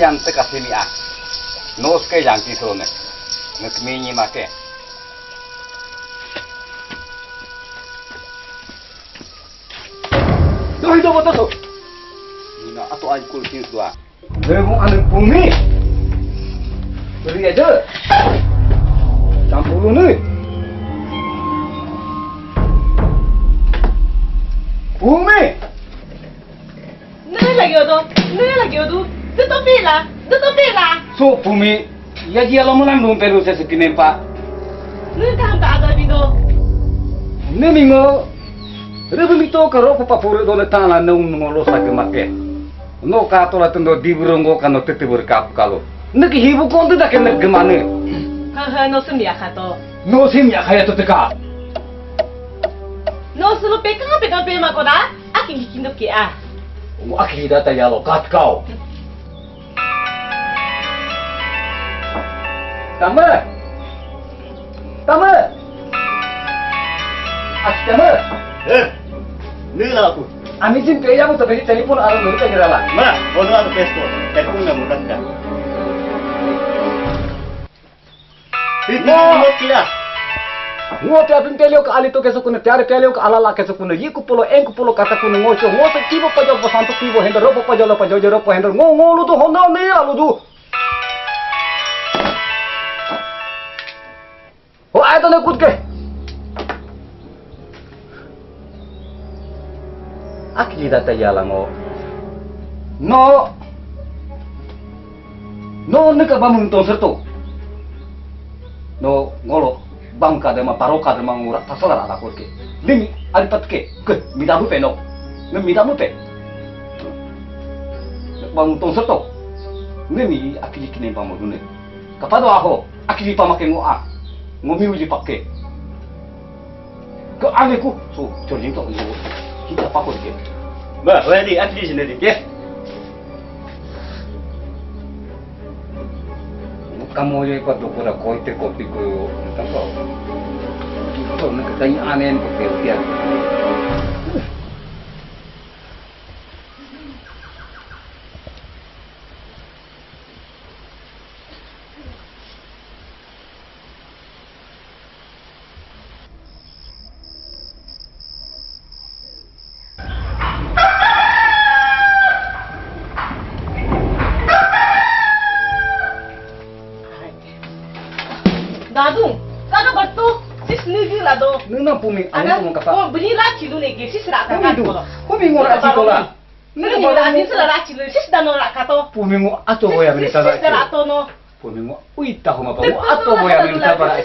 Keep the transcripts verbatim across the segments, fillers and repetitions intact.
Yang te kasi mi a. Nos ke yang ti so ne. Nge kemi ni ma ke. Doi do boto so. Ina ato ai kul tin dua. Lemu anu pumi. Beri aja. Campur ni. Pumi. Nene lagi odo, nene lagi odo. Duto pila, duto pila. So pumi, ya ji alo menang dum pelu se sekinempa. Nene kaham ta ada bido. Ne mingo. Rebu mito karo papa puru do le tana ne um ngolo sa ke make. No ka to la tendo di burungo kano tete burkap kalo. Ne ki hibu konde da ke ne gemane. Ha ha, no sum ya kato. No sim ya kaya to teka. No sulu peka peka pe makoda. Aki kikindo ke a. Aki data yalo kat kau. Tama. Tama. Aki tama. Eh. Nila aku. Ami jin pe yamu tapi telepon alam nuri kagirala. Ma, ono aku pesto. Telepon na mutanka. Itu kira. Ngo te apin telio ka alito ke sukuna, tiare telio ka alala ke sukuna, yiku polo, enku polo, kata kuna ngocho, ngocho kibo pajo, pasanto kibo, hendo ropo pajo, lo pajo, ropo hendo, ngo, ngo, ludo, hondo, ne, aludo. Ho, ayo, tone, kutke. Aki data yalango. No. No, neka bamun ton serto. No, ngolo. Bang ka dema, paro ka dema, ngura tasala rata korke. Nimi, ari patke. Ke, midamu pe no. Nimi midamu pe. Bamun ton serto. Nimi, aki kine pamodune. Kapado aho, aki pamake ngo a. Ngo mi uji pakke. Ko ame ku, so, chorjin to, so, kita pakor ke. Ba, ready, at least ready ke. Kamu ye pa dokora koite kopi ko, tanto. Ko na katai anen ko ke utia. Dadu, kaka bertu, sis nuju la do. Nuna pumi, anu pumi kapa. Oh, beli la chilu ne ke, sis ra kaka. Pumi du, pumi ngora chi kola. Nuna ngora ni sila ra chilu, sis dano ra kato. Pumi ngo ato boya meni tara. Sis ra to no. Pumi ngo uita homa pa ngo ato boya meni tara.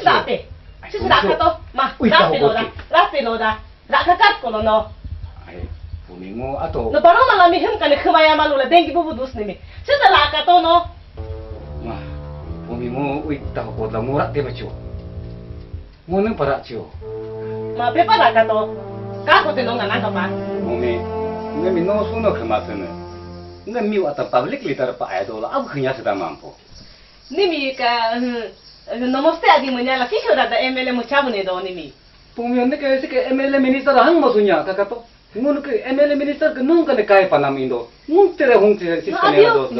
Sis ra kato, ma. Uita ho boki. Ra pe lo da. Ra kakat kolo no. Ai, pumi ngo ato. No paro mala mi hum kane khmaya malu la dengi bubu dus ni mi. Sita la kato no. Ma, pumi ngo ui ta ko la mura te bacho. Ngo nang para cho. Ma pe para kato. Ka ko te no ngana ka pa. Pumi, nge mi no suno khma sene. Nge mi wa ta public leader pa idol abu khnya sita mampo. Nimi ka, hmm, namaste adi manya la kisho da da M L A mucha bune do nimi. Pumi onde ke se ke M L A minister hang masunya kakato. Ngun ke M L A minister ke nung kane kai panam indo. Ngun tere hung tere sis kane do.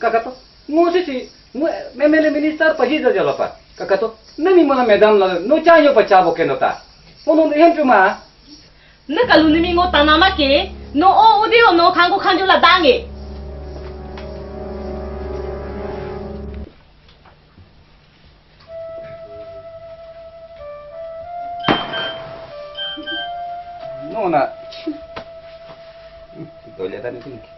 Kakato. Ngun sisi, ngun M L A minister pa jija jalo pa. Kakato. Nami mana madam la no chanyo pa chabo ke nota. Ono hem puma. Nakalu nimi ngo tanama ke, no o udio no kango kanjo la dange. No na. Dolia tani tinki.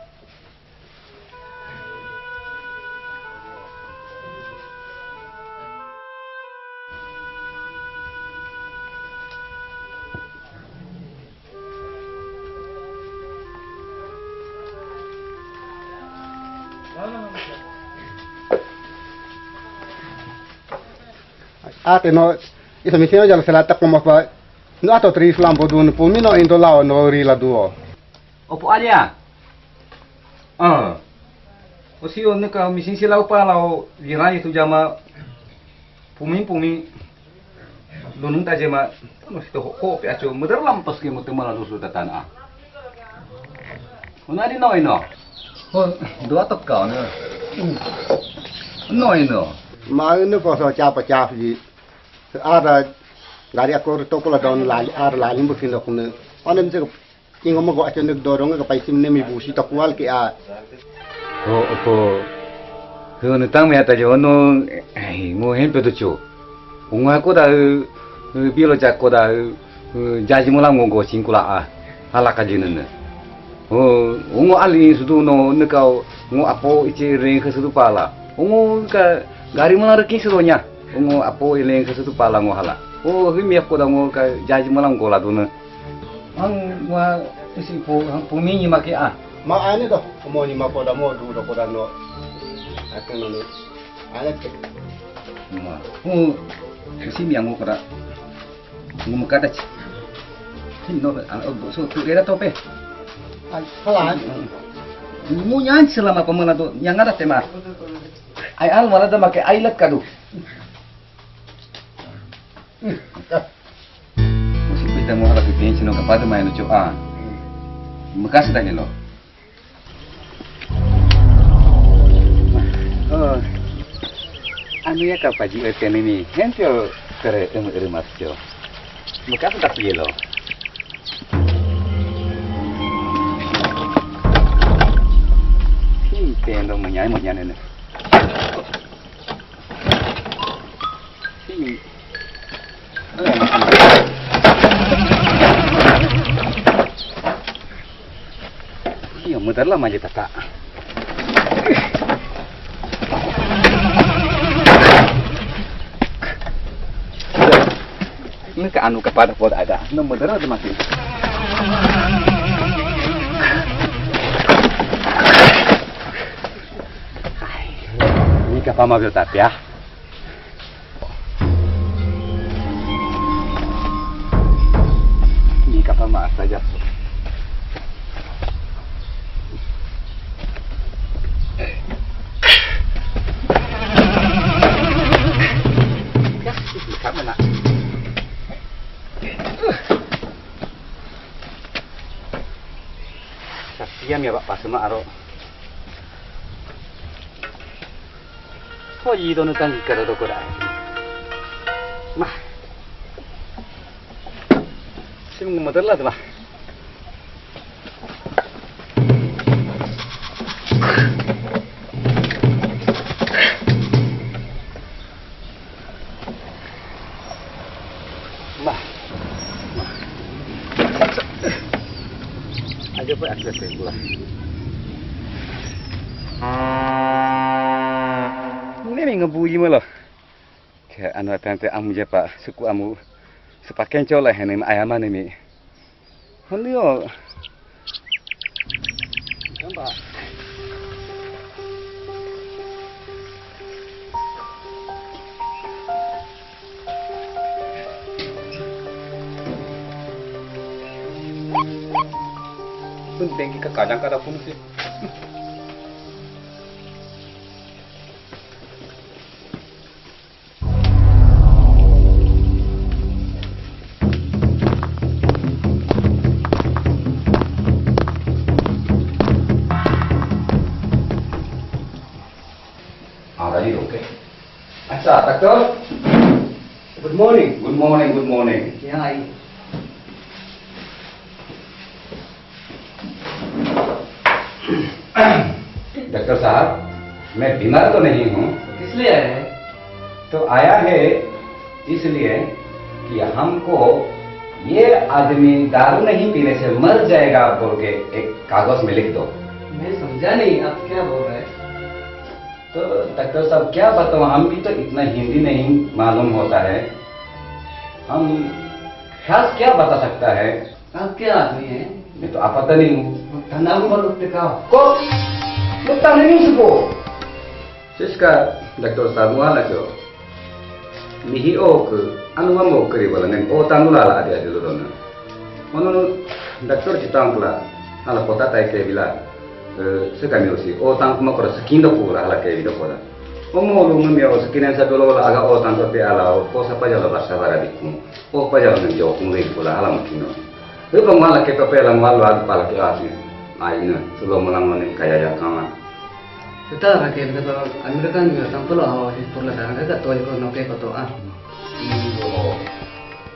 Ate no, isa mi sino jalo sela tak mo pa. No ato tri islam po dun po mi no indo lao no ri la duo. Opo alia. Ah. O si o neka mi sin sila upa lao lirai tu jama. Pumi pumi. Lunung ta jema. No sito ho pe acho mudar lam pas ke mutemala dusu tatana. Una di no ino. Ho, dua tok ka ona. No, no. Ma ne poso chapa chap ji. Ara gari akor to kula don lali, ara lali bukin dokne. Onem se ingo mo go acho nek dorong ka paisim ne mi busi to kual ke a. Ko, ko. Ko ne tang me ata jo no, eh, ngo hempe to cho. Ngo ko da, eh, eh, bilo ja ko da, eh, eh, jaji mo la ngo go ching kula a. Hala ka jin ne. Oh, ngo ali sudu no ne ka ngo apo iche reng ke sudu pala. Ngo ka gari mo la re kin sudu nya. Ngo apo i reng ke sudu pala ngo hala. Oh, hi mi ko da ngo ka jaji mo la ngo la du ne. Ang wa isi po, ang pumi ni make a. Ma ane do, mo ni ma ko da mo du do ko da no. Ate no no. Ane te. Ma. Hu, isi mi ang ko da. Ngum kada ci. Hin no, ah, oh, so tu era tope. Ai, pelan. Mu nyan selama pemela tu, yang ada tema. Ai al wala da make ai lat kadu. Musi pita mo hala ke pensi no kapado mai no cho a. Makasi da helo. Oh. Anu ya kapaji o tenimi. Hentio kere em ere mas cho. Makasi da hielo. Hintendo mo nyai mo nyane ne. Iyo, muter lah maju tata. Ini ke anu kepada pot ada. Ini muter ada masih. Ini kapama bil tapi ya. Ini kapama saja. Ya, kamu nak. Kasihan ya Pak Pasuma Aro. Ko yi dono tang kada do koda. Mah. Sim ngumodar lah mah. Mah. Mah. Aja pa akses ko pula. Ini mi ngebuyi malah. Ke anu tante amu je pa suku amu sepaken cola hene ayama ni mi. Hondio. Coba. Pun bengki ke kadang kada pun sih. Ada di oke. Acha, doctor. Good morning. Good morning, good morning. Ya, ai. Doctor साहब, मैं बीमार तो नहीं हूँ। तो किस लिए आए हैं? तो आया है इसलिए कि हमको ये आदमी दारू नहीं पीने से मर जाएगा बोल के एक कागज में लिख दो। मैं समझा नहीं, आप क्या बोल रहे हैं? तो डॉक्टर साहब, क्या बताऊँ, हम भी तो इतना हिंदी नहीं मालूम होता है। हम खास क्या बता सकता है? आप क्या आदमी है? मैं तो आप पता नहीं हूँ। वो धंधा को मत उठते का? को? लुटता नहीं उसको। Siska, doctor samuala cho. Mihi ok, anu wa mo kri wala neng o tanu la la adi adi lurona. Ono no doctor chitang kula, ala kota tai ke bila. Eh, seka mi osi, o tang kuma kora sakindo kula ala ke bila kora. Omo lu ngami o sakinen sa dolo la aga o tang pe ala o ko sa pa jalo barsa bara bikum. O pa jalo neng jo kung ri kula ala makino. Lu pa ngala ke pe la ngala adu pala ke asi. Ai na, sulo mo lang ne kaya ya kama. Kita rakyat kita American juga tampil lah, oh, pula sana kita tahu itu noke koto ah.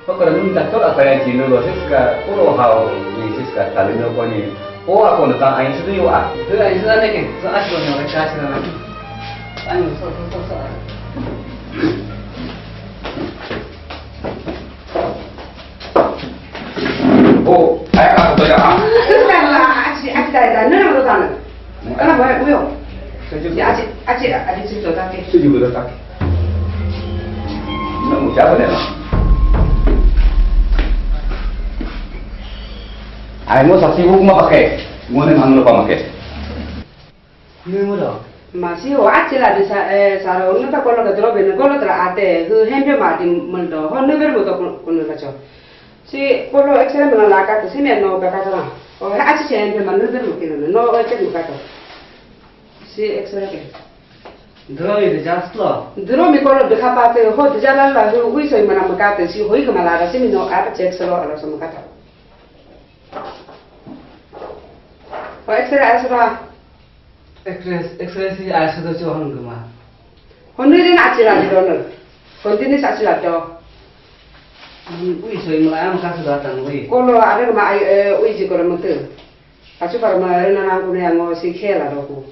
Pokoknya mun doctor apa yang cina lo sih ka puro hau ni sih ka talino ko ni. Oh, aku nak ain sudah yo ah. Sudah ain sudah ni ke. So aslo ni orang kasih lah. Ain so so so so. Oh, ayah aku tak ah. Entahlah, aci aci dah dah. Nana lo tanah. Kana ba uyo. Ya aci aci aci sito take. Sito take. Na mo jaba na. Ai mo sa si hukuma pake. Mo ne manglo pa make. Ni mo do. Masi ho aci la bisa eh saro ngi ta kolo ka drobe ne kolo tra ate hu hembe ma di muldo ho ne ber mo to kuno la cho. Si polo X-ray mana laka tu si me no ka kata. O ha aci si ente manu ber mukino no o cek mukato. Si X-ray ke. Dro mi de jaslo. Dro mi kolo de kapate ho de jala la ho hui so mana mukate si hoi kama la si mi no apa cek solo alo so mukato. O X-ray asra. X-ray X-ray si asra do cho hanguma. Honui rin aci la di dono. Kontini sa aci la do. Ui so imla am ka sudah tan ui. Kolo ada ma ai ui si kolo mutu. Acu para ma rena nang kune ango si khela doku.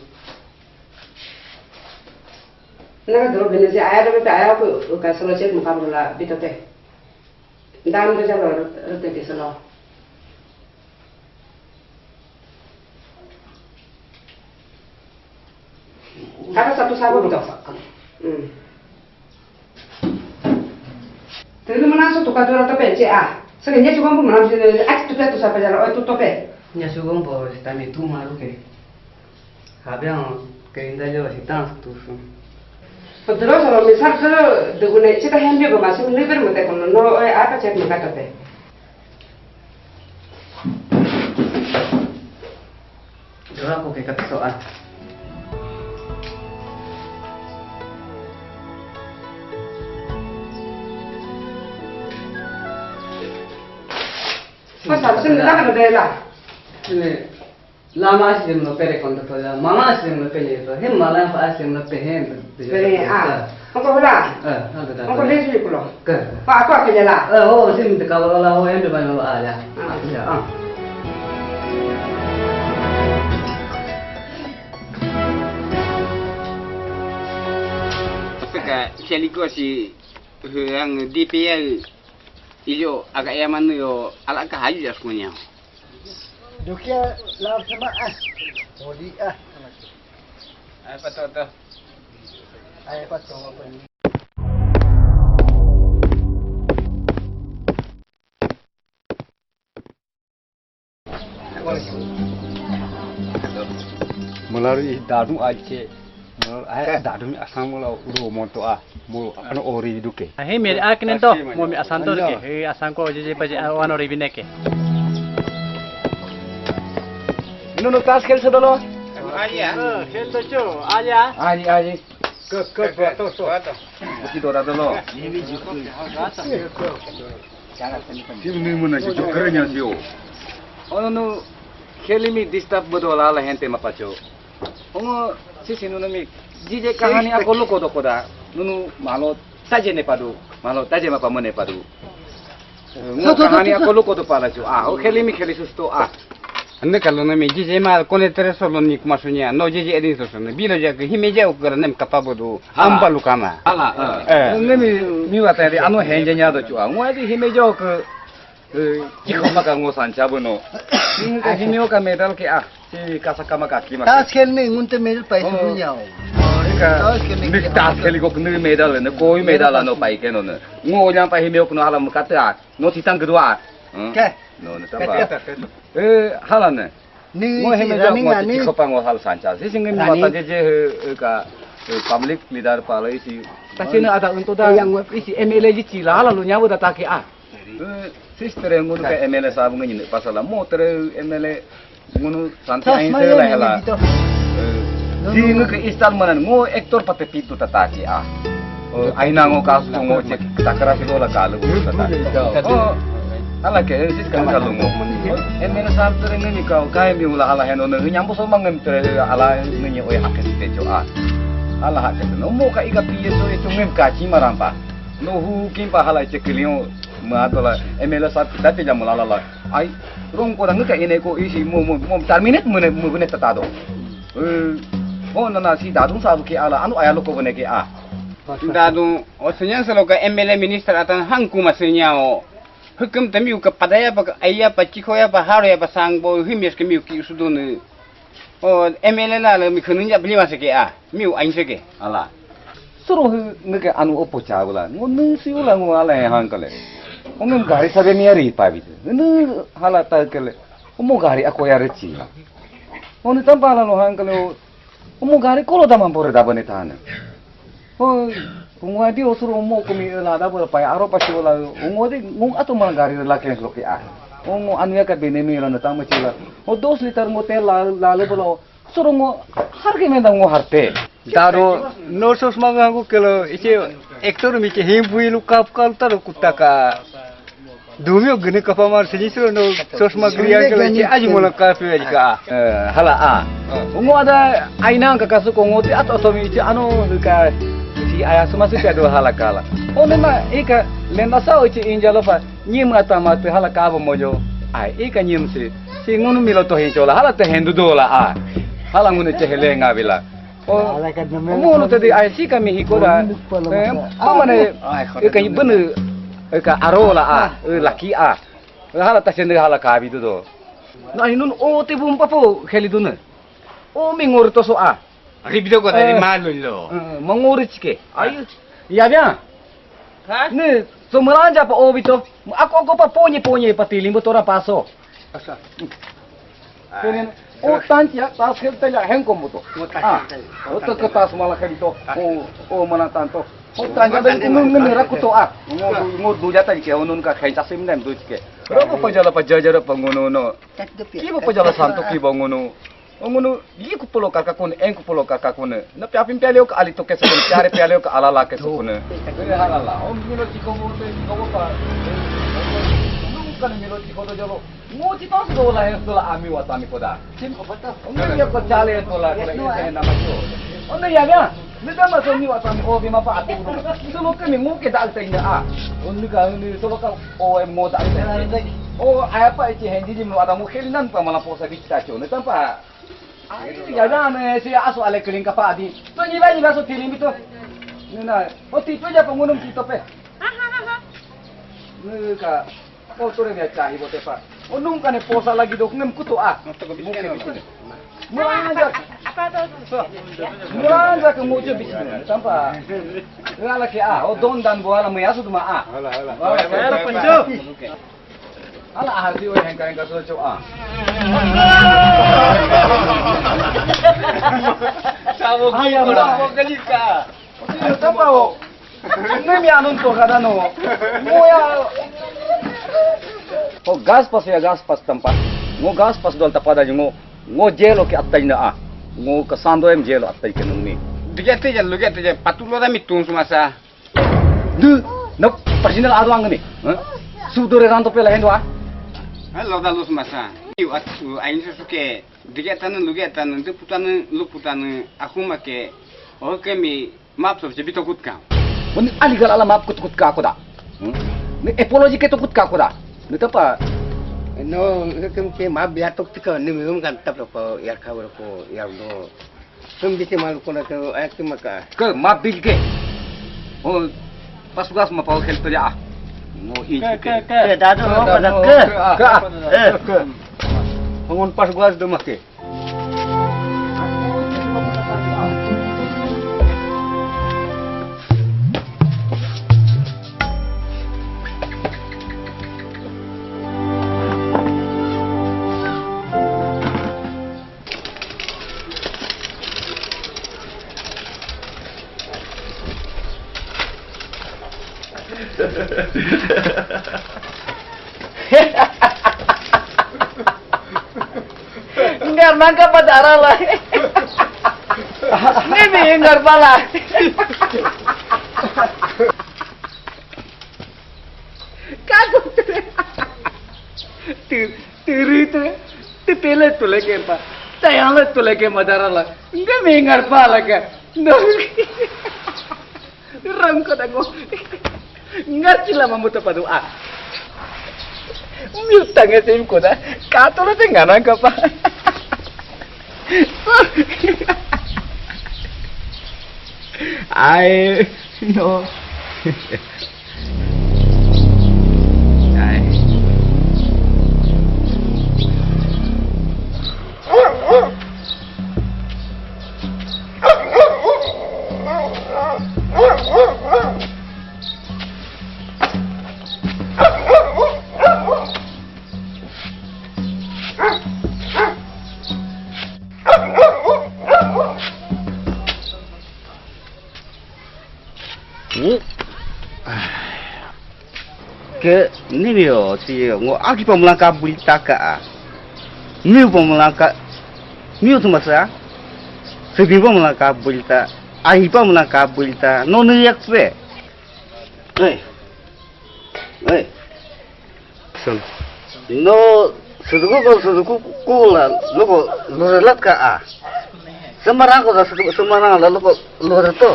Naga dro bene si aya do ta aya ku ka solo cek muka bula bitote. Dam do jalo rute ke solo. Kata satu sabu bito. Hmm. Tulu mana so tuka dura tope ce a. Sege nya cugong bu mana so ati tupe tu sapa jalo o tu tope. Nya cugong bo tami tu maru ke. Habang ke inda jo si tan tu su. Pedro so mi sar so de gune cita hembe bo masu ni ber mate kono no o apa cek maka tope. Dora ko ke kata soal. Pasal sini tak ada bela. Ini lama sih no pere konta to ya. Mama sih no pere to. Hem mala pa sih no pere. Pere ah. Ako hula. Eh, ada. Ako lesu kulo. Ke. Pa ako aja lah. Eh, oh, sini te kawal lah, oh, yang depan lo aja. Ah. Ya, ah. Peka sialiko si yang D P R iyo aga ya manu yo ala ka hayu ya kunya. Dokia la sama ah. Odi ah. Apa to to? Ai pa to pa ni. Melalui dadu aje. Melalui dadu mi asam mula uru monto ah. Mulu ano ori duke. Ahe mere aknen to mo mi asanto ke. He asanko jeje paje wano ribineke. Ino no tas kel sedolo. Aja. Kel to cho aja. Aji aji. Ke ke to to. Buki dora dolo. Tim ni muna si jokere nya sio. Ono no kelimi disturb bodo la la hente mapacho. Ongo sisi nunu mi jije kahani ako loko doko da. Nunu malo taje ne padu. Malo taje mapa mone padu. Ngo kahani ako loko do pala chu. Ah, o kheli mi kheli susto ah. Ande kalo na mi jije ma kone tere solo ni kuma sunya. No jije edin so sone. Bilo ja ke hime ja ukara nem kapa bodu. Amba lukana. Ala. Eh. Ne mi mi wata de ano henje nya do chu. Ngo adi hime ja ke. Kiko maka ngo sancha bono. Hime ka medal ke ah. Si kasa kama kaki maka. Tas khel me ngunte medal pai sunya. Ka. Tas khel me. Ni tas khel ko ni medal ne koi medal ano pai ke no ne. Ngo nyang pai hime ko no hala mukata. No titang kedua. Ke. No ne tamba. Eh hala ne. Ni ngo hime ja ngo ni. Kiko pa ngo hal sancha. Si singi mata je je ka public leader pala isi. Tasina ada untuk da yang isi M L A ji chila hala lu nyabu da take ah. Sister yang ngunu ka M L A sabu ngini pasala mo tere M L A ngunu santi ain te la hela. Di ngu ke istal manan ngo actor pate pitu tataki ah. Aina ngo kasu ngo cek takara si dola kalu tataki. Oh. Ala ke, eh, sis kan kalungo. Em, mena sab tere ngini kau, kai mi ula ala heno ne, nyambo so mangem tere ala ngini oi hak ke site jo a. Ala hak ke no mo ka iga piye so e chungem ka chi marampa. No hu kimpa hala che kilio ma dola. Em, mela sab kita te jamu la la la. Ai, rong ko dang ka ine ko isi mo mo mo tar minute mo ne mo ne tatado. Eh, oh, na na si dadung sabu ke ala, anu aya loko bene ke a. Dadung, o senyang selo ka M L A minister atan hangku ma senyao. Hukum te miu ka padaya pa, aya pa, chikoya pa, haroya pa, sangbo, himias ke miu ki sudun. O M L A la le mi khunun ja beli masa ke a. Miu ain se ke. Ala. Suru hu nge ke anu opo cha bula. Ngo nu si bula ngo ala hang kale. Ngo gari sabe mi ari pa bit. Nu hala ta kale. Mo gari ako ya rechi. Ngo nu tampa la lo hang kale. Mo gari kolo da man bore da bane tane. Ho, ungo adi osur umo kumi la da bora pai aro pasi ola ungo de ngung ato man gari la kens loke a. Ungo anu ya ka bene mi la na tama chila. O dos liter ngo tel la la le bolo. Suru ngo har ke menda ngo har te. Daro no sos ma gangu kelo iche ektor mi che him bui lu kap kal taro kutaka. Dumio gini kapa mar sini silo no sosma griya ke leche aji mola kafe aji ka. Eh, hala a. Ungo ada aina ka kasu ko ngoti ato to mi ichi ano ka si aya suma si ado hala kala. One ma ika lenda sa ichi injalo pa nyim ata ma te hala ka bo mojo. Ai ika nyim si si ngunu milo to hin chola hala te hendu dola a. Hala ngunu che hele nga bila. O, munu tadi ai si kami hiko da. Eh, pamane, eh, ka ibnu, eh, ka arola a, eh, laki a. Hala ta sende hala ka bidu do. Na inun o te bum papo kheli dune. O mi ngor to so a. Ribido ko tadi malu lo. Eh, mangori chike. Ai, ya bia. Ha? Ne, so mulanja pa o bito. Ako ako pa ponye ponye pa tilimbo tora paso. Asa. Kenen, o tantia, tas khel tela hen kombo to. Ah, o to ke tas mala khel to. O, o mana tanto. O tanja ben ngun ngun rakuto ah. Ngo du jata ke o nun ka khen tasim nem du ke. Robo pajala pajaja pa ngono no. Kibo pajala santo kibo ngono. O ngono, yi ku polo kaka kun, en ku polo kaka kun. Na pia pin pia leo ka ali to kesa kun, pia re pia leo ka ala la kesa kun. Halala, o ngono tiko mo te tiko pa. Nunca ni milo tiko do jalo. Ngo ti to do la hen so la ami watami koda. Sim ko pata. O ngono ya ko chale to la ko la ese na macho. O ne ya ga. Ne da ma so mi watami o bi ma pa atu. So lo ke ni ngo ke da al tai na a. O ni ka ni so lo ka o em ngo da al tai. O aya pa ichi hendi di mo ada mo khel nan pa mala posa bi ta cho. Ne tampa. Ai, ya da ne si aso ale kling ka pa di. To ni ba ni ba so tiling bito. Ni na. O ti to ya pa ngunum ti to pe. Ni ka. O to re ya chahi bote pa. O nunca ne posa lagi do ngem kuto a. Manja. Manja ke mucho bichi. Tampa. Ala ke a. O don dan bo ala me asu tuma a. Ala ala. Ala pancho. Ala ahal di o hengka hengka so cho a. Sabo ki ko la ko gali ka. Sino tapa o. Ngai mi anun to kada no. Ngo ya. O gas pas ya gas pas tampa. Ngo gas pas dol tapada ngo. Ngo jelo ke atai na a. Ngo kasando em jelo atai ke nung ni. Dikete ja lugete ja patulo da mi tun sumasa. Du, na personal aro ang ni. Sudore ranto pela hendo a. Hello da lus masa. Iu at su ain su suke. Diketanu lugetanu de putanu lu putanu akuma ke. Oke mi map so je bito kutka. Wani ali gal ala map kut kutka koda. Ni apology ke to kutka koda. Ni tapa. No, kem ke map biatok tika ni mi kan tap ko yar khabar ko yar do. Tum bisi malu kona ke ayat ke maka. Ke map bil ke. Oh, pas gas ma pau khel to ya. Ngo i ke ke ke. Ke dadu ho pada ke. Ke. Eh. Ke. Pengon pas gas do make. Ngar nangka pada arah lah. Ini ngar pala. Kagum. Tiri tu, ti pele tu leke pa, tayang le tu leke madara la, nggak mengar pa leke. No. Rang ko dango. Ngar sila mamuto pa doa. Miu tange sim ko da, kato le te nganang ka pa. Ai, no. Ai. Ke ni mio si ngo aki pa mulangka bulita ka a. Miu pa mulangka, miu tu masa. Sebi pa mulangka bulita, ahi pa mulangka bulita. No ni yak pe. Hey. Hey. Sun. No, suduku ko suduku ko la, loko lore lat ka a. Semarang ko la suduku, semarang la loko lore to.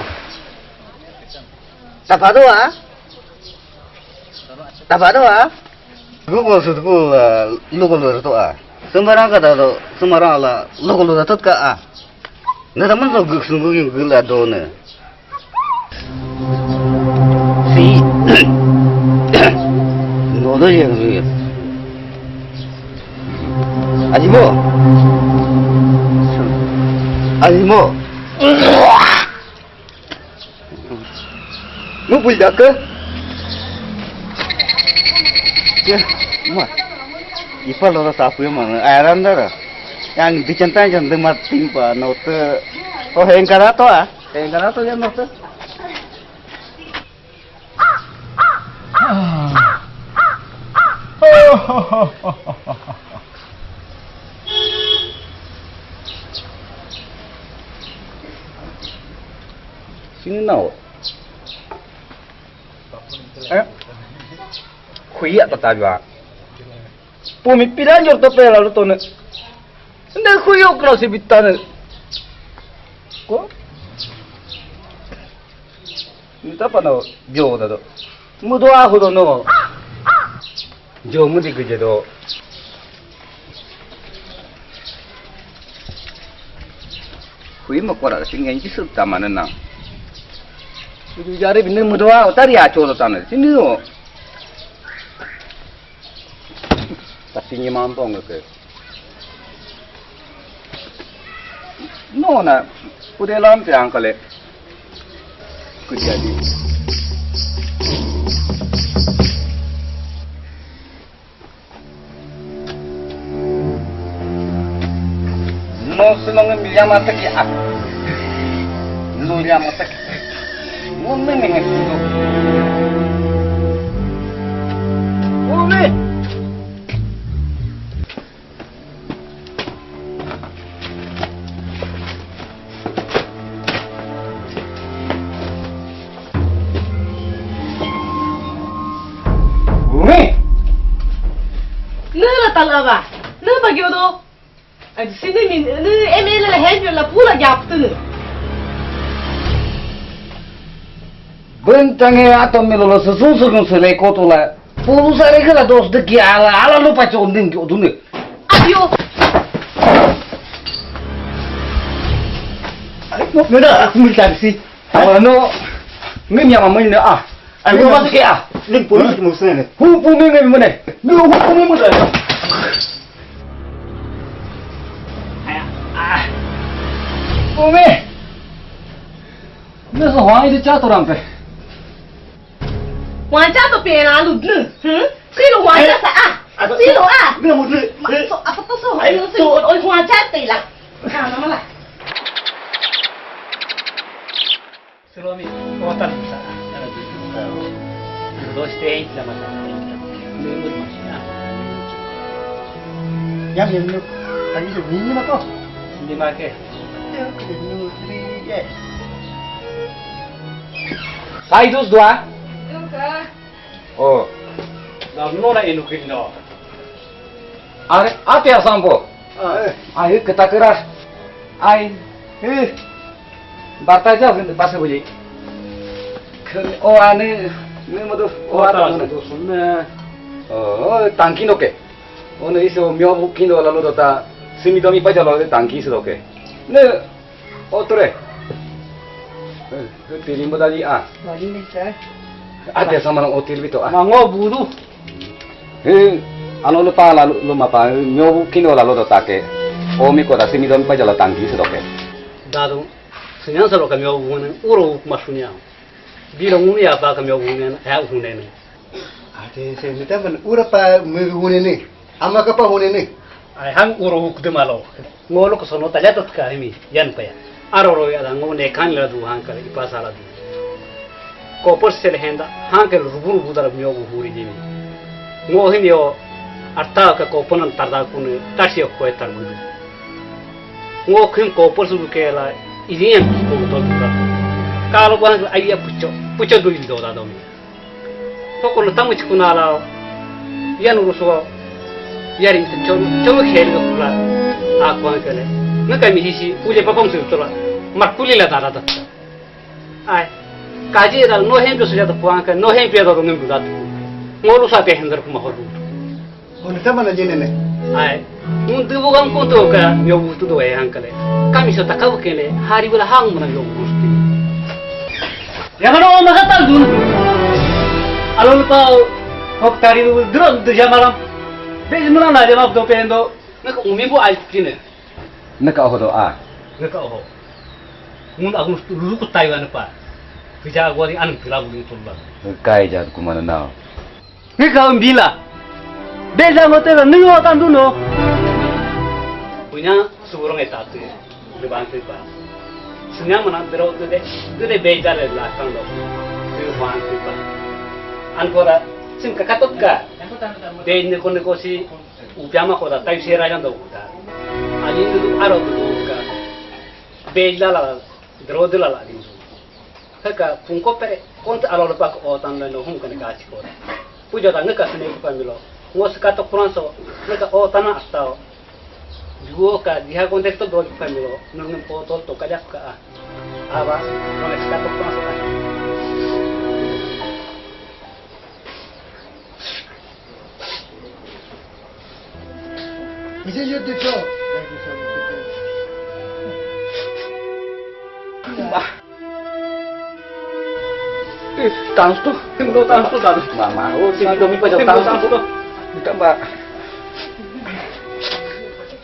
Tapado a? Tapado a? Suduku ko suduku la loko lore to a. Semarang ka da do, semarang la loko lore to ka a. Na taman so guk sunggu yung gula do ne. Si. Nodo yang rir. Ajimo. Ajimo. Mu bulda ke? Ya, ma. Ipa lo sapu yang mana? Aran dara. Yang dicentang yang demat timpa note. Oh, yang karato ah. Yang karato yang note. Sini nau. Eh? Kuya tata jua. Pumi pidan jor to pela lo to ne. Nda kuyo kra si bitane. Ko? Ni ta pa no jo da do. Mu do a hu do no. Jo mu di gje do. Hui ma kora sing ngi su ta mana na. Ju jare bin mu do a ta ri a cho do ta ne. Sini o. Tapi ni mampong ke. No na, pude lam te angkale. Kujadi. No, senang yang mata ki ak. Lu yang mata ki. Ngomong dengan itu. Ngomong. Bumi. Nela tala ba? Nela ba gyodo? Ai, sini min, ni M L A la hen la pula gap tu ni. Bentange atom milo lo sesusu sele kotola. Pulu sare kala dos de ki ala, ala lo pacho ndin ki odune. Ayo. Ai, no, no, no, aku minta si. Awala no, ngi mi ama mani a. Ai, no, ma ke a. Ling pulu ki mo sene. Hu pu mi ngi mo ne. Mi hu pu mi mo ne. Ai, a. Pu mi. Ne so hwa ide cha to rampe. Wancha to pe la lu dnu. Hmm? Silo wancha sa a. Silo a. Nggak mau dulu. So apa tuh so? Ayo, so oi wancha te la. Ah, nama la. Silo mi. Otan sa. Dos te sama sa. Ni mut mas. Ya, ya, ni. Tadi tu ni mako. Ni make. Ya, ni. Sai dus dua. Duka. Oh. Da nona inu kindo. Are, ate asambo. Ai, ketakera. Ai, eh. Bata ja gin pase buli. O ane, ne modo, o ata ne. O, tangki no ke. Ono iso myo bukindo lalo dota. Simi domi pa jalo tangki iso doke. Ne, otore. Eh, tilimbo dali a. Wali ne sa. Ate sama no otil bito a. Mango budu. He, ano lo pa la lo mapa, myo bu kino la lo do take. O mi ko da simi don pa jala tangki se doke. Dado, senyang sa lo ka myo bu ne, uro bu masunya. Bilo ngunu ya pa ka myo bu ne, ya bu ne ne. Ate se ni ta man ura pa myo bu ne ne. Ama ka pa bu ne ne. Ai hang uro bu de malo. Ngolo ko sono talya tot ka mi, yan pa ya. Aroro ya da ngo ne kan la du hang ka ipa sala du. Kopor sel henda, hang ke rubu rubu dara myo gu huri jimi. Ngo him yo, arta ka koponan tarda kun, tashi yo kue targudu. Ngo kim kopor su ke la, ili em ko to du da. Kalo gwan ai ya pucho, pucho du ili do da do mi. Poko no tamu chikuna la, yan uruso, yari mi cho, cho mo khel ko la, a kwan kele. Nga ka mi hisi, ule papam su tola, mar puli la dara da. Ai. Kaji da no hem jo suja da puan ka, no hem pia da ngem da. Ngolu sa te hendar kuma holu. Hon ta mana jene ne. Ai. Un de bo gam ko to ka, yo bu tu do e han kale. Kami so takaw kele, hari bula hang mana yo bu. Ya no na ka tal dun. Alon pa hok tari dro de jamaram. Be mana na jama do pendo. Na ka umi bu ai tine. Na ka hodo a. Na ka ho. Mun aku lulu ku Taiwan pa. Pija agwari an pila buli tulla. Kai jat kumana nao. Ni ka bila. Be ja ngote la ni wa tandu no. Punya suburong eta tu. Di bantu pa. Sunya mana dero tu de. Tu de be ja le la kan lo. Tu bantu pa. An kora sim ka katot ka. Be ni ko ni ko si. Upiama koda tai sera jan do uta. Ani tu aro tu ka. Be la la dro de la la din. Ka punko pere konta alo pa ko tan no hum kan ka chi ko. Pujo da ngaka sene ko pamilo. Ngo ska to kuran so ngaka o tana astao. Juo ka diha konteksto do pamilo. Nungin po to to ka jak ka. Aba, ngo ska to kuran so ka. Mise yo te cho. Bah. Eh, tansu, himno tansu, tansu. Mama, oh, sini kami pajak tansu. Tansu. Ditambah.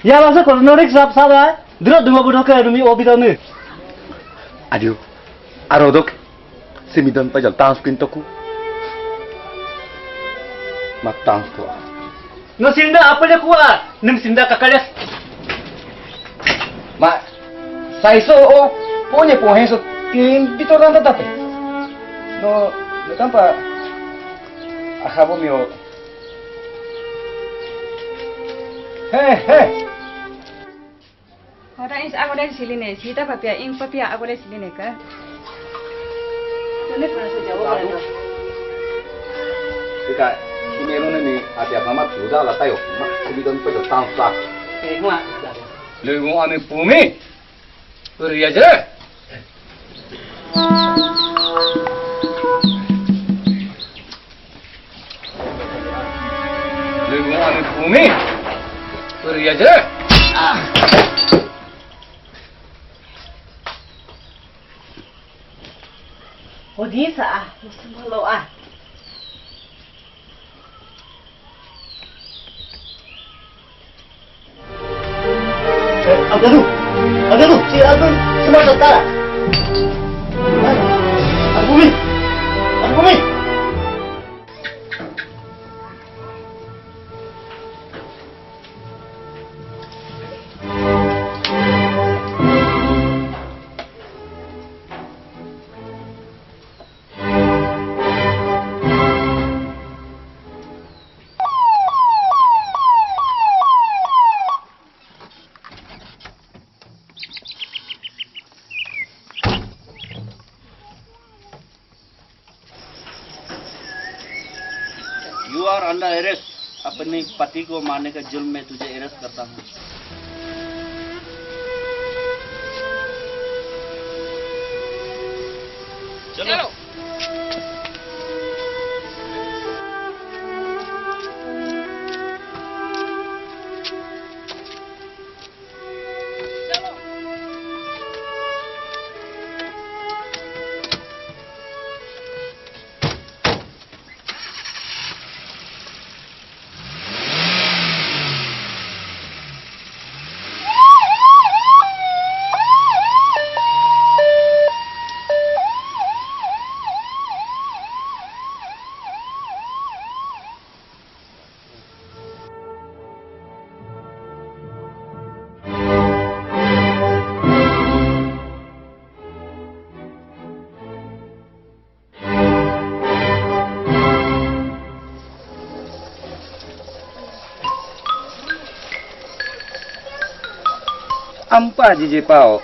Ya, masa kalau norik sap sap ya. Dulu dua bodoh ke demi obi tanu. Adio. Arodok. Simi don pajal tans pintoku. Mak tans to. No sinda apa dia kuat? Nim sinda kakalas. Ma, saiso o ponye pohenso tin pito randa tate. No, no tampa. Ahabo mio. He, he. Hoda ins agora siline, sita papia, in papia agora siline ka. Tune pura so jawo. Lalu. Ika, himero ne ni adia mama tuda la tayo, ma simi don pedo tan sa. Eh, ma. Luego ame pumi. Puri aja. Luego ame pumi. Puri aja. Odin sa ah, musim lo ah. Eh, Abdul, Abdul, si Abdul, semua tak kalah. Abu Bumi, Abu Bumi. अपने पति को मारने का जुर्म में तुझे अरेस्ट करता हूँ। चलो। Ampa jije pao.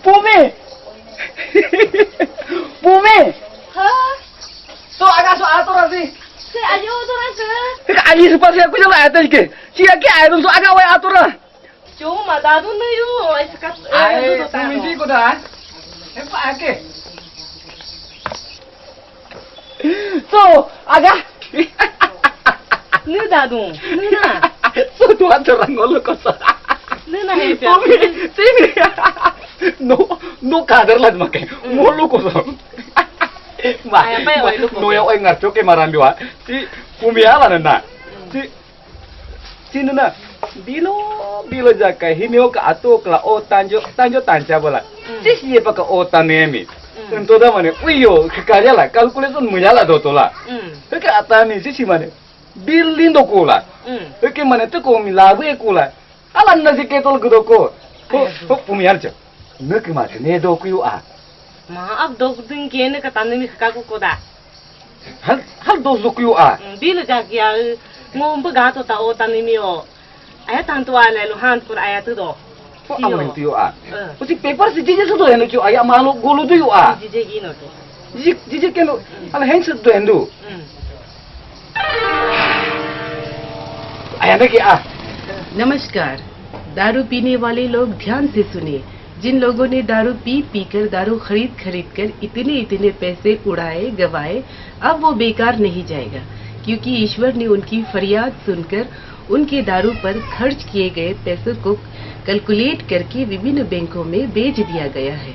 Pumi! Pumi! Hah? So, aga so atur asi. Si ayo atur asi. Ka ali sepas aku jala atur ke. Si aki ayo so aga wai atur. Cuma dadu na yo, ai sekat. Ai, pumi si ko da. Epa ake. So, aga. Ni dadu, ni na. So tu atur ngolo kosa. Ni na he pia. Pumi, sini. No, no kader lad make. Ngolo kosa. Ma, no ya oi ngarcho ke marambiwa. Si pumi ala na. Si Sinu na, bilo, bilo jaka, himio ka ato kla o tanjo, tanjo tancha bola. Sisi ye pa ka o tanemi. Ento da mane, uyo, kikaya la, calculation muyala dotola. Heke atani, sisi mane, bilindo kula. Heke mane, te ko milabu e kula. Ala na si ketol gudoko. Ho, ho, pumi archa. Neke mate, ne dokuyu a. Ma, ab dok ding kene ka tanemi ka ku koda. Hal, hal dos do kuyu a. Bil jak ya, ngom bagato ta o tanimi o. Aya tantu a lelo han pur aya tu do. Ko amo tu yo a. Usi paper si jije su do henu kyu aya malo golu tu yo a. Jije gi no tu. Jije, jije kenu, al hen su do hendu. Aya ne ki a. नमस्कार। दारू पीने वाले लोग ध्यान से सुनिए। जिन लोगों ने दारू पी पीकर, दारू खरीद खरीद कर इतने इतने पैसे उड़ाए, गवाए, अब वो बेकार नहीं जाएगा, क्योंकि ईश्वर ने उनकी फरियाद सुनकर उनके दारू पर खर्च किए गए पैसों को कैलकुलेट करके विभिन्न बैंकों में भेज दिया गया है।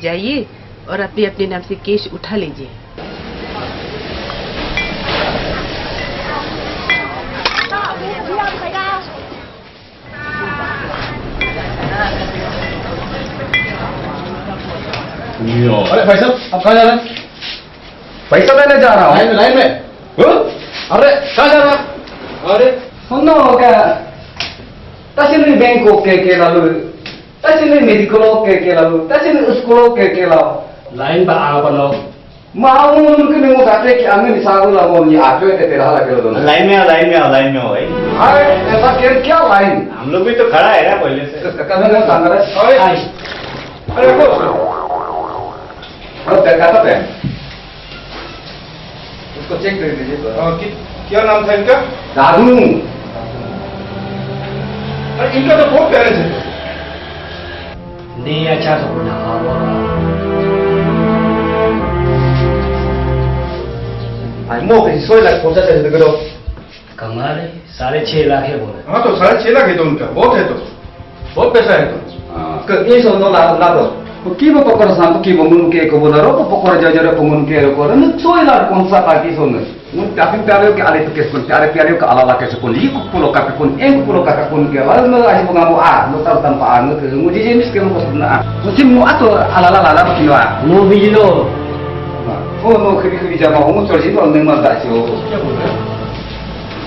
जाइए और अपने अपने नाम से केस उठा लीजिए। अरे भाई साहब, आप कहाँ जा रहे हैं? पैसा लेने जा रहा हूँ। लाइन में, लाइन में। हाँ? अरे, कहाँ जा रहा? अरे, सुनो क्या? तहसील बैंक को के के लालू, तहसील मेडिकल को के के लालू, तहसील स्कूल को के के लाओ। लाइन पर आ बनो। Mau mungkin mau kata कि आंगन साहब ला वो नहीं आते थे तेरा हाल अकेले दोनों। लाइन में आ, लाइन में आ, लाइन में आओ भाई। अरे, ऐसा क्या, क्या लाइन? हम लोग भी तो खड़ा है ना पहले से। तो कभी ना सांग रहा। अरे, अरे, वो। और देखा था पहन। उसको चेक कर दीजिए तो। हाँ, कि-, क्या नाम था इनका? दादू। अरे, इनका तो बहुत बैलेंस है। Ni ya cha sa kuna hawa. Ai mo ke soi la ko sa de ko. कमाल है, साढ़े छह लाख है बोला। हाँ, तो साढ़े छह लाख है तो उनका, बहुत है तो, बहुत पैसा है तो। हाँ। Ke iso no la, la to. Ko kibo pokora sampo kibo mun ke ko bola ro, ko pokora jaja ro ko mun ke ro ko. No soi la kon sa pa ki so no. Mun tapi piale ke ale to kes kon, piale piale ke ala la kes kon, li ko pulo ka kon, en pulo ka kon ke. La no ai ko ngamo a, no tal tan pa no ke. Mo di jemis ke mo ko na. Mo sim mo ato ala la la la ki no a. No bi lo. Oh no, kiri kiri jama mo so ji no ne ma da si o.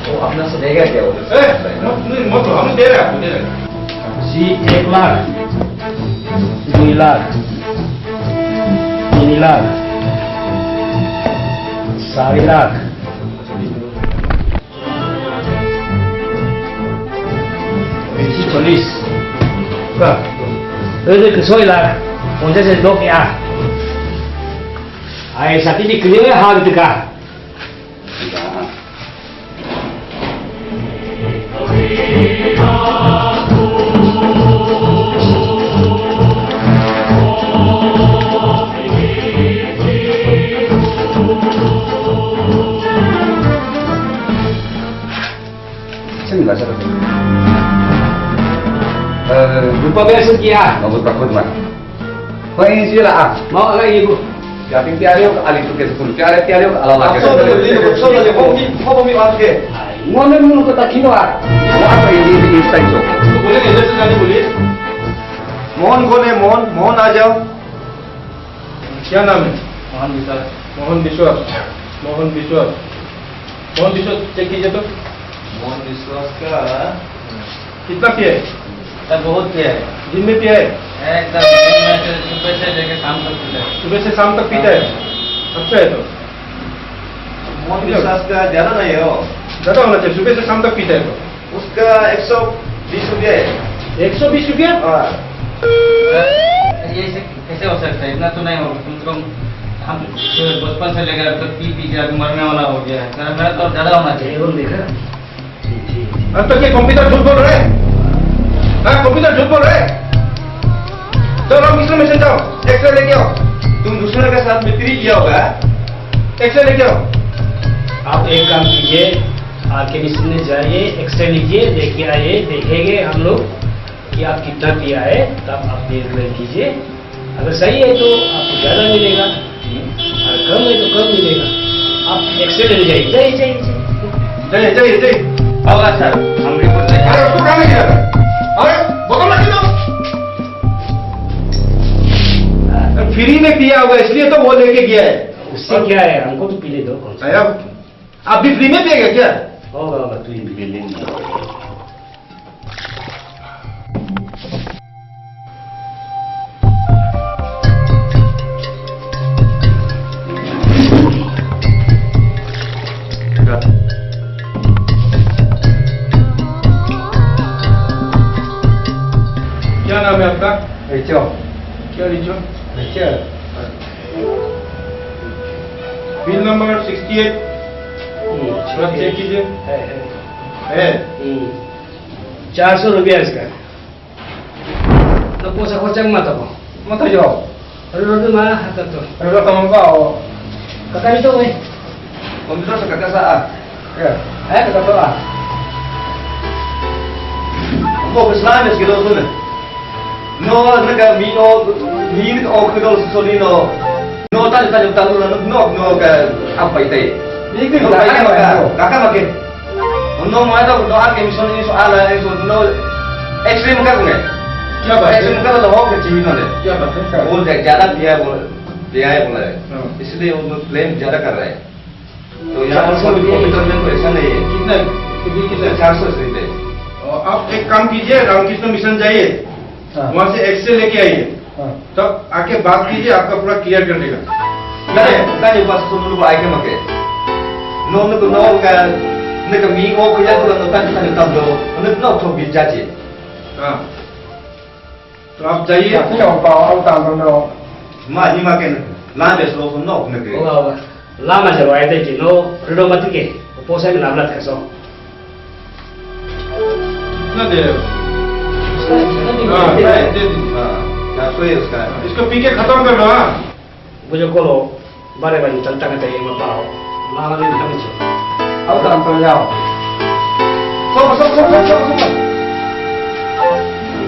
वो अपना से देगा क्या वो? ए, मत, नहीं, मत लो, हम दे रहे हैं आपको, दे रहे हैं। जी, एक लाख, दुई लाख, तीन लाख, साढे lakh. Police. Ka. Ede ke soi la. Onja se dok ya. Ai sati di kliwe ha gitu ka. Sini lah, sir. Eh, lupa biasa kia. Nggak buat takut, Mak. Kau ini sih lah, ah. Mau lagi, Bu. Ya, ping tiare ka ali tu ke tu. Tiare, tiare ka ala la ke. Solo le, solo le, kau ni, kau ni mat ke. Mana mun ko takino ah. Apa ini di inside so? Boleh ni, jasa kali boleh. Mohan कौन है? मोहन, मोहन आ जाओ। क्या नाम है? मोहन विश्वास। मोहन विश्वास। मोहन विश्वास। मोहन विश्वास चेक कीजिए तो। मोहन विश्वास का कितना पिया है? सर, बहुत पिया है। दिन में पिया है? एकदम दिन में से, सुबह से लेके शाम तक पीता है। सुबह से शाम तक पीता है? हाँ। अच्छा है तो। मोहन विश्वास का ज्यादा नहीं हो। ज्यादा होना चाहिए, सुबह से शाम तक पीता है तो। उसका एक सौ बीस रुपया है। एक सौ बीस रुपया? हाँ। सर, ये से कैसे हो सकता है? इतना तो नहीं होगा। कम से कम हम बचपन से लेकर अब तक पी पी के अभी मरने वाला हो गया है। सर, मेरा तो ज्यादा होना चाहिए। देखा? अब तो क्या कंप्यूटर झूठ बोल रहा है? हाँ, कंप्यूटर झूठ बोल रहा है। तो राम कृष्ण मिशन जाओ, एक्सरे लेके आओ। तुम दूसरे के साथ मित्री किया होगा, एक्सरे लेके आओ। आप एक काम कीजिए, आरके मिशन में जाइए, एक्सरे लीजिए, लेके आइए, देखेंगे हम लोग कि आप कितना पिया है, तब आप निर्णय कीजिए। अगर सही है तो आपको ज्यादा मिलेगा, और कम है तो कम मिलेगा। आप एक्सरे लेने जाइए, जाइए, जाइए, जाइए। जाइए, जाइए, जाइए। होगा सर, हम रिपोर्ट लेके अरे, उसको कहाँ लेके जा रहा है? अरे, बोतल रख दो। फ्री में पिया होगा, इसलिए तो वो लेके गया है। उससे क्या है, हमको तो पीने दो, कौन सा? अरे, आप भी फ्री में पिएगा क्या? होगा, होगा, तू ही पी ले। क्या नाम है आपका? रिचो। क्या Richo? Richo. Bill number sixty eight. हम्म, थोड़ा चेक कीजिए। है, है। है? हम्म। चार सौ रुपया इसका। तो पोसा खोचा मत को। मत जाओ। अरे रोटी मारा हाथ तो। अरे रोटी मारा आओ। कता नहीं तो भाई। Kondito sa kakasa ah. Kaya, eh, kakasa ah. Ako, Islam is gilo ko na. No, naka, mi, o, mi, o, ko, so, ni, no. No, tali, tali, tali, no, no, no, ka, apa, ite. Ni, ko, kaka, kaka, kaka, kaka, no, मैं तो, no, आके मिशन नहीं सो आला है, सो, no, extreme का कौन है? क्या बात है? एक्सट्रीम का तो हो के चीज ना ले। क्या बात है? वो ज्यादा पिया है, बोला है। हाँ। इसलिए वो लोग क्लेम ज्यादा कर रहे हैं। तो यहाँ पर कोई कॉम्प्यूटर में तो ऐसा नहीं है। कितना है? कितने, कितना है? चार सौ रुपये। और आप एक काम कीजिए, रामकृष्ण मिशन जाइए, हाँ। वहाँ से एक्सरे लेके आइए। हाँ। तब आके बात कीजिए, आपका पूरा क्लियर कर देगा। Kare, tadi pas sunu ba ai ke make. No, no, no, ka, ne ka mi o ko ya ko no tan tan tan do. No, no, to bi jaje. हाँ। तो आप जाइए। Tapi yang bawa utang no. Ma ni ma ke, la de so no ne ke. Hoga, hoga. Lama se va a decir, no, pero no, ¿para qué? Pues ahí me la hablas, que son. कितना दे रहे हो? हाँ, दे दीजिए। हाँ, चार सौ ही उसका है। इसको पी के खत्म कर दो, हाँ। Bujo kolo, bare bare, tanta kata ye matao. Mama ni kami che. Au tanto yao. Sopa, sopa, sopa, sopa, sopa.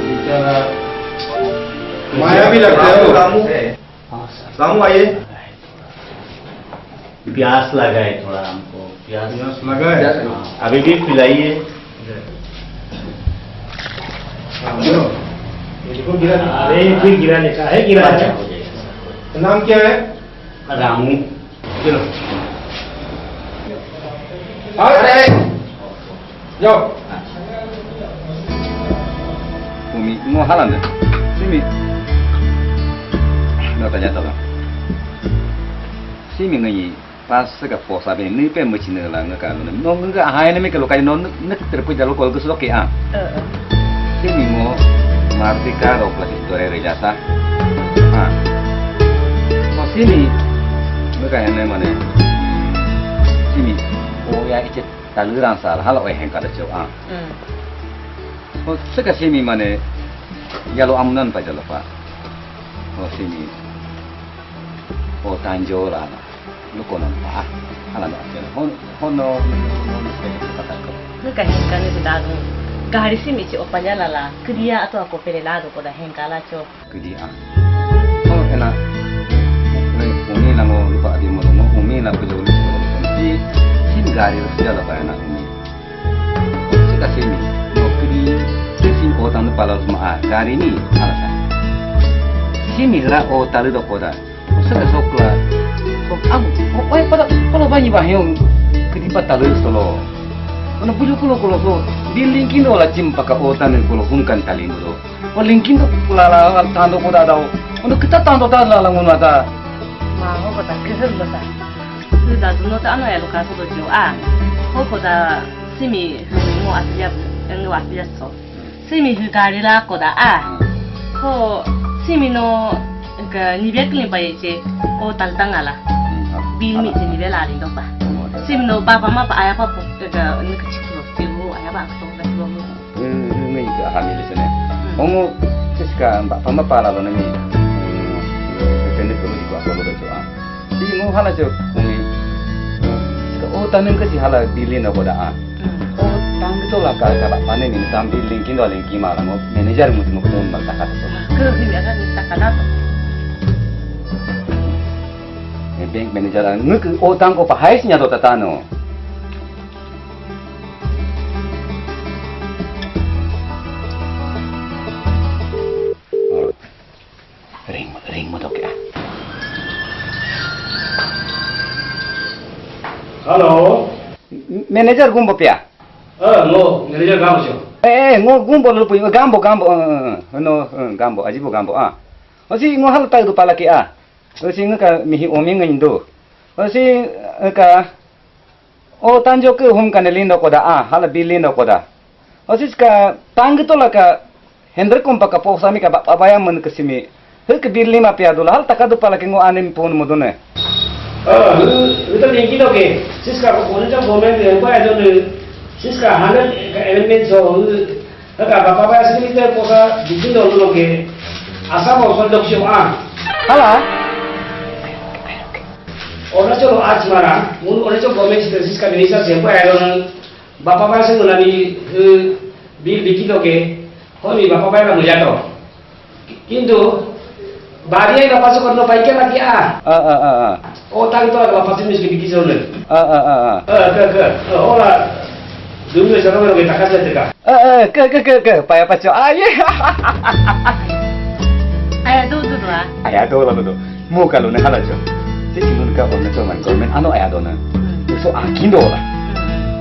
बेचारा माया भी लगता है वो। रामू, रामू आइए। प्यास लगा है थोड़ा हमको, प्यास। प्यास लगा है? हाँ। अभी भी पिलाइए। हाँ, बोलो। ये देखो, गिरा। अरे, फिर गिरा लेता है, गिरा लेता है। अच्छा, हो जाएगा, सर। नाम क्या है? रामू। चलो। अरे! Yo. Umi, no, halande. Simi. No, tanya tala. Simi ngi pas ka posa be ni pe mo chine la nga ka no. No nga ha ne me ke lo ka no ne ter pu jalo kol ke so ke a. Simi mo martika do plastic dore rejasa. Ah. No simi. Meka hene mane. Simi. O ya iche taluran sal halo eh hengka da cho ah. Hmm. O seka simi mane yalo amunan pa jalo pa. O simi. O tanjo la na. Luko non pa. Ala no akel. Hon hono hono speke patako. Nunca hinka ni dado. Gari simi che opanya la la. Kedia atau aku pele lado koda hinka la cho. Kedi ah. Oh ena. Umi na ngo lupa adi mo mo umi na puja uli si si gari rusia la pa ena umi. Sika simi. No kedi si o tanu pala ma ah gari ni ala sa. Simi ra o talu do koda. Sika sokla. Sok abu. Oi pada kalau banyi bahyong kedi pa talu solo. Ono puju kulo kulo so. Building kindo la chim paka o tanu kulo hunkan tali mudo. O linkin to pula la tando ko da dao. Ono kita tando ta la la ngono ta. Ma ho ko ta kesel ko ta. Su da duno ta ano ya lo ka so do jo a. Ho ko da simi mo asia ngo asia so. Simi hu gari la ko da a. Ho simi no ga ni bek ni ba ye che. O tal tang ala. Bil mi che ni bela li do ba. Simi no ba ba ma ba aya ba ko ga ni ka chiklo. Che ho aya ba ko ga chiklo. Ngi ka hamil sene. Ongo siska mbak pama pala lo nami. Depende ko di ko lo do a. Si mo hala jo ngi. Siska o tanung ke si hala bilin ko da a. O tang to la ka ka ba pane ni tam bilin kin do lin ki ma la mo manager mo mo ko mbak takat to. Ke ni akan takat to. Bank manager ngi o tang ko pa hai sinya do tatano. Ring, ring mo doke ah. Halo. Manager gumbo pia. Eh, ngo, manager gambo sio. Eh, eh, ngo gumbo lupu, gambo, gambo, eh, eh, eh, no, eh, gambo, ajibo gambo, ah. Osi ngo hal tai du palaki ah. Osi ngo ka mihi omi ngo indo. Osi, eh, ka, o tanjo ke hum ka ne lindo koda ah, hala bi lindo koda. Osi ka tang to la ka hendre kompa ka po sami ka ba ba ya men ke simi. He ke bi lima pia dola hal takadu pala ke ngo anim pun mudune. Ah, ita linki to ke. Siska ko pun to komen ke ba ya done. Siska hande ka element so. Ka ba ba ya simi te ko sa bikin do lo ke. Asa mo so dok sio ah. Hala. Ora cho lo ach mara. Mun ora cho komen siska bisa siempre ayo. Bapa ba sing nani, eh, bil bikito ke, honi bapa ba na mujato. Kintu, bari ai bapa sokot no paike lagi ah. Ah, ah, ah, ah. O tang to bapa sing mis bikito ne. Ah, ah, ah, ah. Eh, ke, ke, eh, ora. Dulu sa no me takas le teka. Eh, eh, ke, ke, ke, ke, paya pacho. Ah, ye. Aya do do do ah. Aya do la do. Mo kalu ne hala cho. Sisi mun ka on cho man government ano aya do na. So akindo la.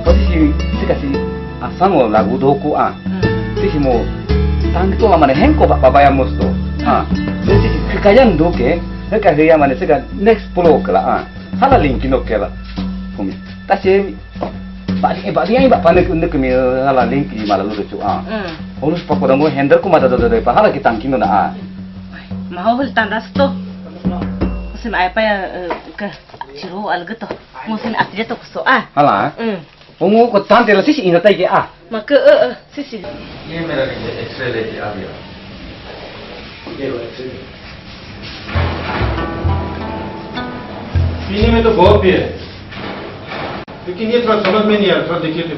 Pati si sika si asamo lagu do ko a. Sisi mo tang to la mane henko ba ba ya mosto. Ha. Sisi kekayan do ke. Heka heya mane sika next pro kala a. Hala linki no kela. Kumi. Tasi ba ni ba ni ba panek unde kumi hala linki mala lu chu a. Olus pa ko dango hender ko mata do do pa hala ki tangki no na a. Maho hul tandas to. Musim apa ya ke chiru alga to. Musim atje to kuso a. Hala. Ongo ko tante la sisi ina tai ke a. Maka eh eh sisi. ये मेरा एक्सरे लेके आ गया। ये लो एक्सरे। पीने में तो बहुत पिया है, लेकिन ये थोड़ा समझ में नहीं आ रहा, थोड़ा देखिए तो।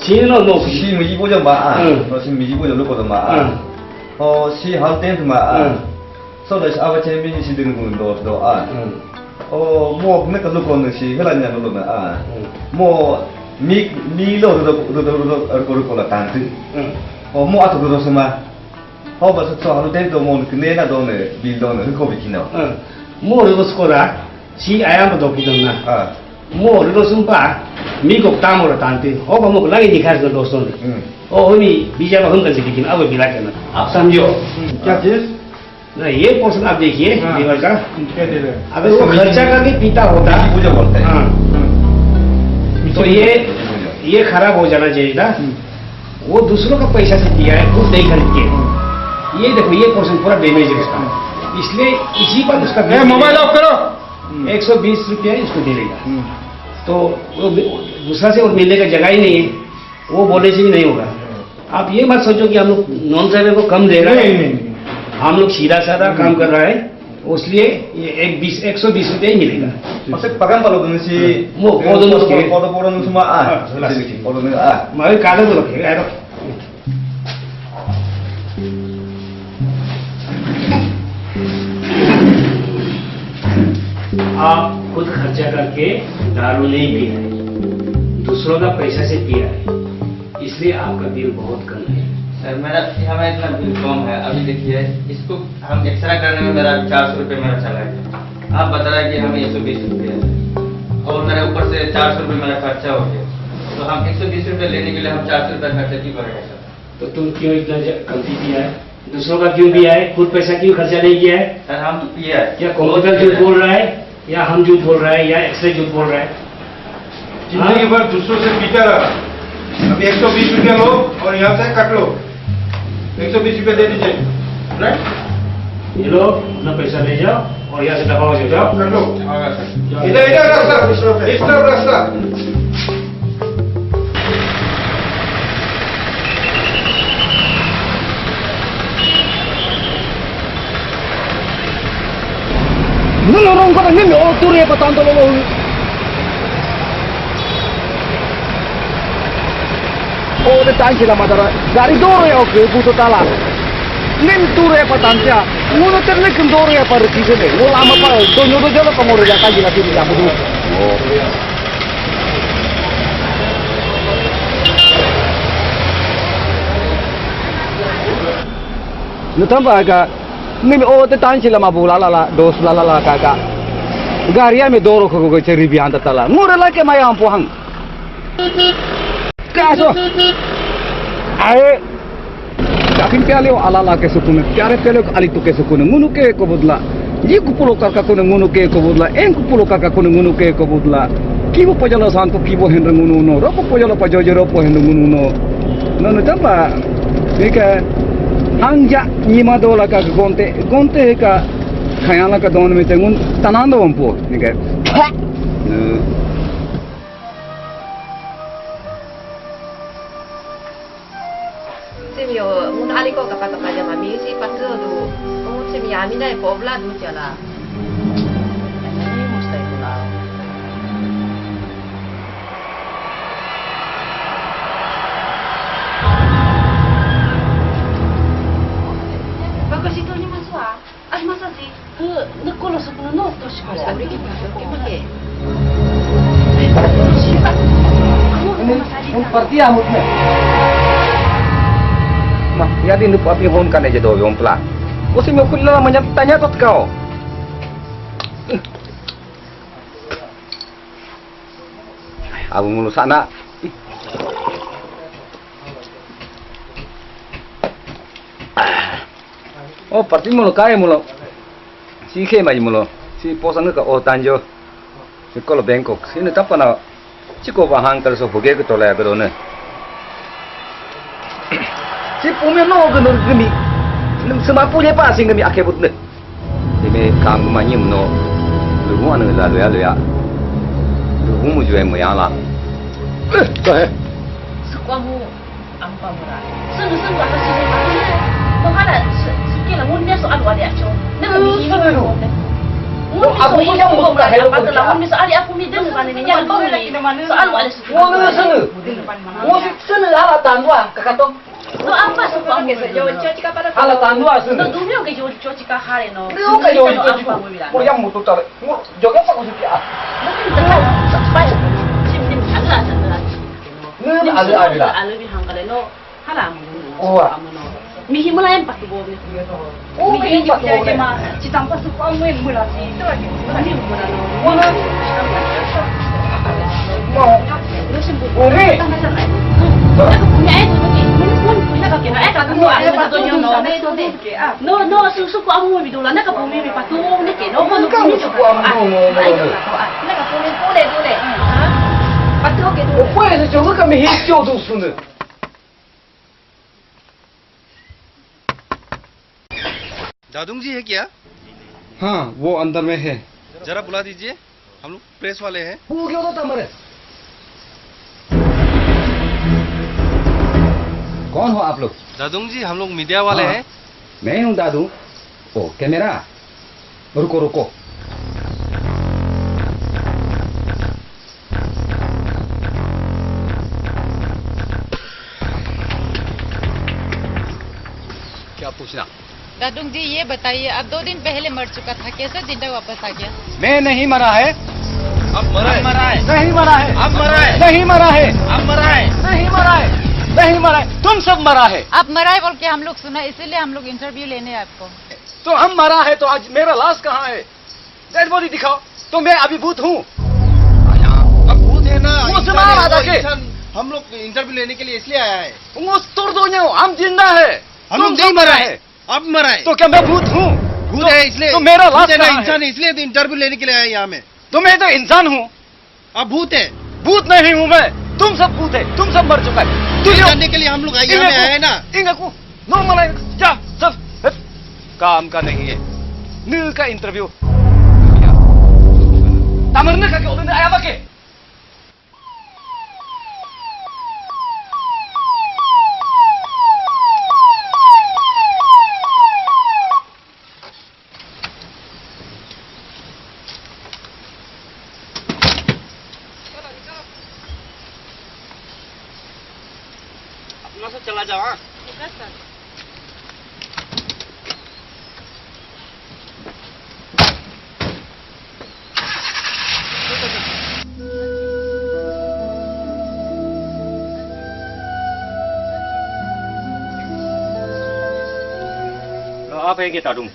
Sino no si mi jibo jamba ah. Si mi jibo jamba ko ma ah. O si hal ten ma ah. So da shi awa chen bin shi din gun do do a. O mo ne ka lu ko ne shi hela nya lu na a. Mo mi mi lo do do do do do ko ko la tan tu. O mo atu do suma. Ho ba so so halu den to mo ne na do ne bil do ne ko bi kino. Mo do sko da si ayam do ki do na. Mo do sumpa mi ko tamo ra tan tu. Ho ba mo la ni khas do so ne. O mi bija ba hum kan si bi kin awa bi la kana. Aap samjho. क्या चीज? ना, ये पोर्शन आप देखिए, हाँ। लीवर का। क्या दे रहे हैं? अगर वो खर्चा करके पीता होता, पूजा बोलते हैं। हाँ, हाँ। तो ये ये खराब हो जाना चाहिए था। वो दूसरों का पैसा से किया है, खुद नहीं खरीद के। ये देखो, ये पोर्शन पूरा डैमेज है उसका, इसलिए इसी पर उसका ए, मोबाइल ऑफ करो। एक सौ बीस रुपया इसको दे देगा। तो वो दूसरा से और मिलने का जगह ही नहीं है, वो बोलने से भी नहीं होगा। आप ये मत सोचो कि हम लोग नॉन ट्राइबल को कम दे रहे नहीं हैं। नहीं नहीं। हम लोग सीधा साधा काम कर रहा है, इसलिए ये एक बीस एक सौ बीस रुपया ही मिलेगा। Maksud pagan kalau dengan si Mau, mau dulu, foto oke. Foto foto semua ah. Ah, jelas. Sini, foto dengan ah. मैं कागज रखे, यार। आप खुद खर्चा करके दारू नहीं पिया है, दूसरों का पैसा से पिया है, इसलिए आपका बिल बहुत कम है। सर, मेरा यहाँ में इतना बिल कम है। अभी देखिए, इसको हम एक्सरे करने में मेरा चार सौ रुपये मेरा चला गया। आप बता रहे हैं कि हमें एक सौ बीस रुपये है और मेरे ऊपर से चार सौ रुपये मेरा खर्चा हो गया। तो हम एक सौ बीस रुपये लेने के लिए हम चार सौ रुपये खर्चा क्यों करेंगे सर? तो तुम क्यों इतना ज- गलती किया है? दूसरों का क्यों किया है? खुद पैसा क्यों खर्चा नहीं किया है? सर, हम तो पिया है। क्या कंप्यूटर झूठ बोल रहा है, या हम झूठ बोल रहा है, या एक्सरे झूठ बोल रहा है? जिंदगी भर दूसरों से पीता रहा। अब एक सौ बीस रुपया लो और यहाँ से कट लो। एक सौ बीस रुपया दे दीजिए। राइट? ये लो, अपना पैसा ले जाओ और यहाँ से दफा हो जाओ। कट लो। इधर इधर रास्ता, इस तरफ रास्ता। Nulurong ko ni o turi pa tanto lo. O de tanchi la madara. Dari doro ya oke buto tala. Nen turi pa tancha. Nguno terne kun doro ya pa ruti ne. Nguno ama pa do nyodo jalo pa ngoro ya kaji la tiri ya budu. Nutamba ka nimi o te tanchi la mabula la la dos la la la ka ka. Garia me doro ko ko cheri bianta tala. Ngore la ke maya ampo hang. Kaso. Ae. Kakin pele o ala la ke sukune. Pyare pele o ali tu ke sukune. Ngunu ke ko budla. Yi kupulo kaka kone ngunu ke ko budla. En kupulo kaka kone ngunu ke ko budla. Kibo pajalo santo kibo henre ngunu no. Ropo pajalo pajojo ropo henre ngunu no. No no tamba. Nika hangja nima dola ka gonte gonte ka khayala ka don me tengun tanando ampo. Nika. Simi yo, mun ali ko kapata paja mami si patu du. Mun simi ami na ko bla du chala. Ni mustai kula. Bagus itu ni masuk ah. Ay, masa si. Ke, ne kolo sa kuno no to shi ko. Sa ke ma ke ma ke. Un partiya mutne. Ma, ya din pa pi hon kane je do yon pla. Usi me kulla manya tanya tot kao. Abu mulu sana. Oh, parti mulo kai mulo. Si ke mai mulo. Si posa nge ka oh tanjo. Si kolo Bangkok. Si ne tapa na. Si ko bahang kal so hoge ke tole agro ne. Si pume no ge no gemi. Sema punya pa si gemi ake but ne. Si me kam ma nyim no. Lu mu anu la lu ya lu ya. Lu mu ju e mu ya la. Eh, ka he. Sukwa mu ampa mura. Sunu sunu aka sunu aka. Mo hala sukela mun ne so alu ali acho. Ne ko mi ni ko. Mun ne so ali aku mi den ko ne ya ko mi so alu ali su. Mo ne sunu. Mo sunu ala tandwa kakato. No apa sukwa mu ke so yo chochi ka para. Ala tandwa sunu. No dumio ke yo chochi ka hare no. Mo ka yo chochi. Mo ya mo to tare. Mo joga sa ko suki a. Mo kin da ka. Sim sim ala sa ala. Ngi ada ada. Ala bi hangkale no. Hala mu. Owa. Mi himula em patu bo ni. O mi pa to. Ma ci tampa su ko mu mu la si to ni. Ni mu la no. Mo na. Mo. Lo sim bu. O mi. Ni ai to ni. Naka kena, eh, ka tunggu, ah, naka tunggu, no, no, su, su, ku amu mi dola, naka pumi mi patu, ne ke, no, no, naka su ku amu, no, no, no, naka pumi, pole, pole, patu ke, pole. Pole, se chonga ka mi hi kyo do sunu. दादुंग जी है क्या? हाँ, वो अंदर में है। जरा बुला दीजिए, हम लोग प्रेस वाले हैं। वो क्यों तो तमरे? कौन हो आप लोग? दादुंग जी, हम लोग मीडिया वाले हाँ, हैं। मैं हूँ दादू। ओ, कैमरा। रुको, रुको। क्या पूछना? दादुंग जी, ये बताइए, अब दो दिन पहले मर चुका था, कैसे जिंदा वापस आ गया? मैं नहीं मरा है। अब मरा है। मरा है। नहीं मरा है। अब मरा है। नहीं मरा है। अब मरा है। नहीं मरा है। नहीं मरा है। तुम सब मरा है। आप मरा है बोल के हम लोग सुना, इसीलिए हम लोग इंटरव्यू लेने आए आपको। तो हम मरा है, तो आज मेरा लाश कहाँ है? डेड बॉडी दिखाओ। तो मैं अभी भूत हूँ। अब भूत है ना, वो इंसान सुना है, रहा था वो कि इंसान हम लोग इंटरव्यू लेने के लिए इसलिए आया है। वो तोड़ दो, हम जिंदा है। हम तुम लोग नहीं सब मरा मरा है। है। अब मरा है। तो क्या मैं भूत हूँ? भूत तो, है इसलिए, तो मेरा भूत लाश है ना, कहाँ है? इंसान है, इसलिए तो इंटरव्यू लेने के लिए आया यहाँ में। तो मैं तो इंसान हूँ। अब भूत है। भूत नहीं हूँ मैं, तुम सब भूत है, तुम सब मर चुका है। ये तुझे जानने के लिए हम लोग यहाँ में आए हैं ना। इनको नॉर्मल है, जा, सब, हट। काम का नहीं है। नील का इंटरव्यू। तमरने का क्यों दिन आया वके? अपना से चला जाओ, हाँ। आप है क्या ताडुम?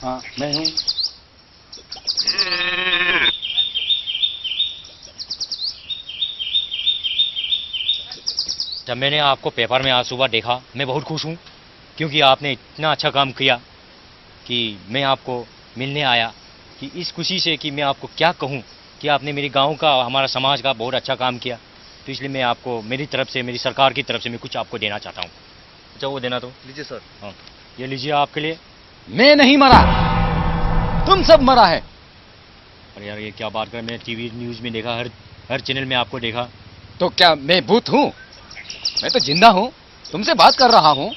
हाँ, मैं हूँ। जब मैंने आपको पेपर में आज सुबह देखा, मैं बहुत खुश हूँ, क्योंकि आपने इतना अच्छा काम किया कि मैं आपको मिलने आया, कि इस खुशी से कि मैं आपको क्या कहूँ कि आपने मेरे गांव का, हमारा समाज का बहुत अच्छा काम किया। तो इसलिए मैं आपको, मेरी तरफ से, मेरी सरकार की तरफ से मैं कुछ आपको देना चाहता हूँ। अच्छा, वो देना तो। लीजिए सर। हाँ, ये लीजिए आपके लिए। मैं नहीं मरा, तुम सब मरा है। अरे यार, ये क्या बात कर, मैंने टीवी न्यूज़ में देखा, हर, हर चैनल में आपको देखा। तो क्या मैं भूत हूँ? मैं तो जिंदा हूँ, तुमसे बात कर रहा हूँ।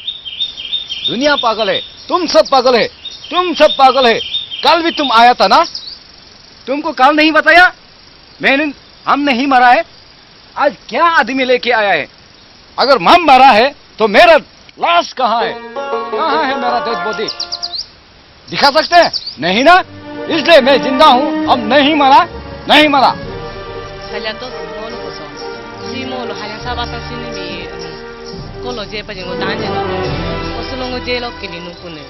दुनिया पागल है, तुम सब पागल है, तुम सब पागल है। कल भी तुम आया था ना, तुमको कल नहीं बताया? मैंने, हम नहीं मरा है। आज क्या आदमी लेके आया है? अगर हम मरा है तो मेरा लाश कहाँ है? कहाँ है मेरा डेड बॉडी? दिखा सकते हैं? नहीं ना, इसलिए मैं जिंदा हूँ। अब नहीं मरा, नहीं मरा। Hanya to molu koso. Si molu hanya sabata sini mi kolo je pa jingo tanje no. Osulongo je lo kili nukune.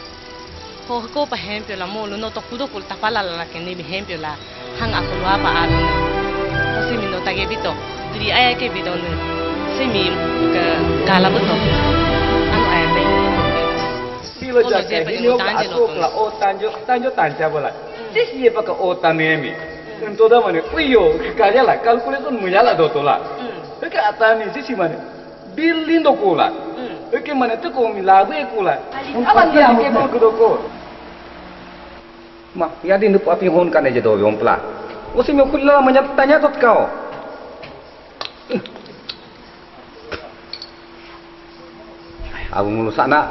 Ho ko pa hempyo la molu no to kudo kul tapala la kene mi hempyo la. Hang aku lua pa alu. Simi no tage bito. Diri aya ke bito ne. Simi ke kala bito. Anu aya pe. Silo jaka hini ok la o tanjo, tanjo tanja bola. Sisi ye paka o tanemi. Entoda mane uyo kaya la calculation muyala dotola. Peka atani sisi mane. Building do kula. Eke mane tu ko mi lagu e kula. Awa mi ke ko do ko. Ma, ya din du api hon kane je do yompla. Usi mi khulila manya tanya tot kao. Abu mulu sana.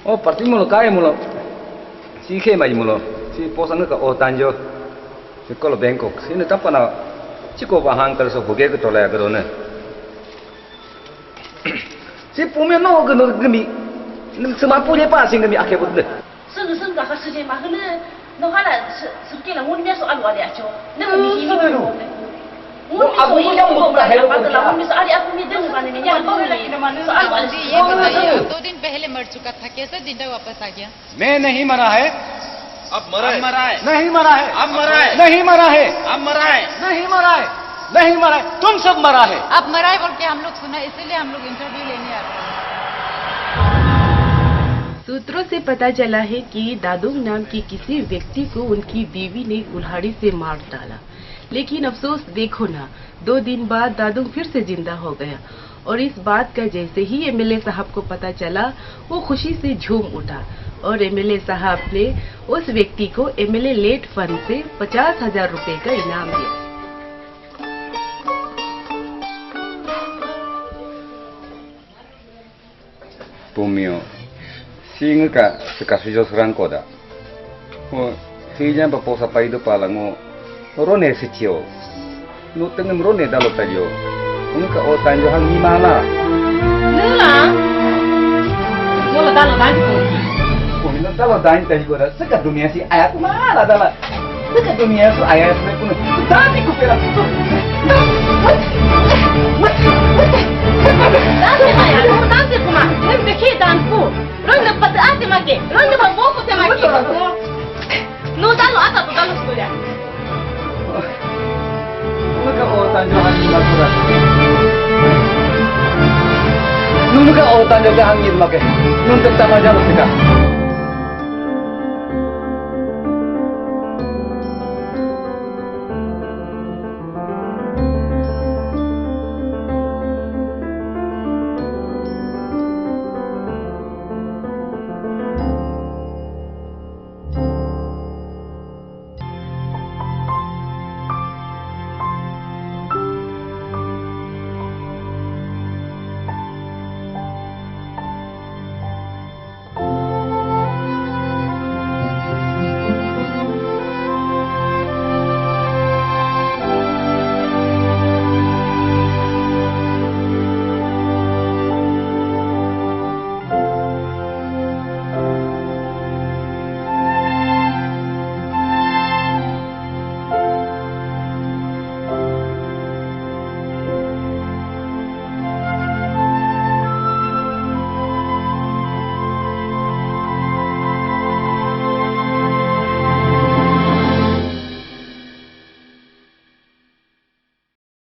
Oh, parti mulu kai mulu. Si ke mai mulu. Si posang ka o tanjo. Si kolo Bangkok. Si ne tapana. Chiko bahang kal so buge ko tola ya ko ne. Si pumyo no gano gami. Sema pule pa sing gami ake budde. Sunu sunu ka suje ma hunu. No hala suje la ngun mi so alu ali acho. Ne mi hi mi ko. Ngun mi so i ko ma ya pa la ngun mi so ali aku mi demu ma ne ya. So alu ali. ये बताइए, दो दिन पहले मर चुका था, कैसे जिंदा वापस आ गया? मैं नहीं मरा है। अब मरा है। अब मरा है। नहीं मरा है। अब मरा है। नहीं मरा है। अब मरा है। नहीं मरा है। नहीं मरा है। तुम सब मरा है। अब मरा है बोल के हम लोग सुना, इसीलिए हम लोग इंटरव्यू लेने आ रहे हैं। सूत्रों से पता चला है कि दादुंग नाम के किसी व्यक्ति को उनकी बीवी ने कुल्हाड़ी से मार डाला। लेकिन अफसोस, देखो ना, दो दिन बाद दादुंग फिर से जिंदा हो गया। और इस बात का जैसे ही एमएलए साहब को पता चला, वो खुशी से झूम उठा और एमएलए साहब ने उस व्यक्ति को एमएलए लेट फंड से पचास हजार रुपए का इनाम दिया। Pumio, singa ka seka sujo serang koda. Ho, sija pa posa paido palango. Rone sitio. No tengem rone dalo tajo. Unu ka o tanjo hang ni mala. Nula. Nula dalo dan ko. Pumino dalo dan tajo koda. Seka dunia si ayat mala dala. Seka dunia su ayat me kuno. Dati ku pera. Dante maya, dante kuma. Rin de ki dan ku. Rin de pat ate make. Rin de babo ku te make. No dalo ata to dalo storia. Nunu ka o tanjo hang ni makura. Nunu ka o tanjo hang ni make. Nun te tama jalo seka.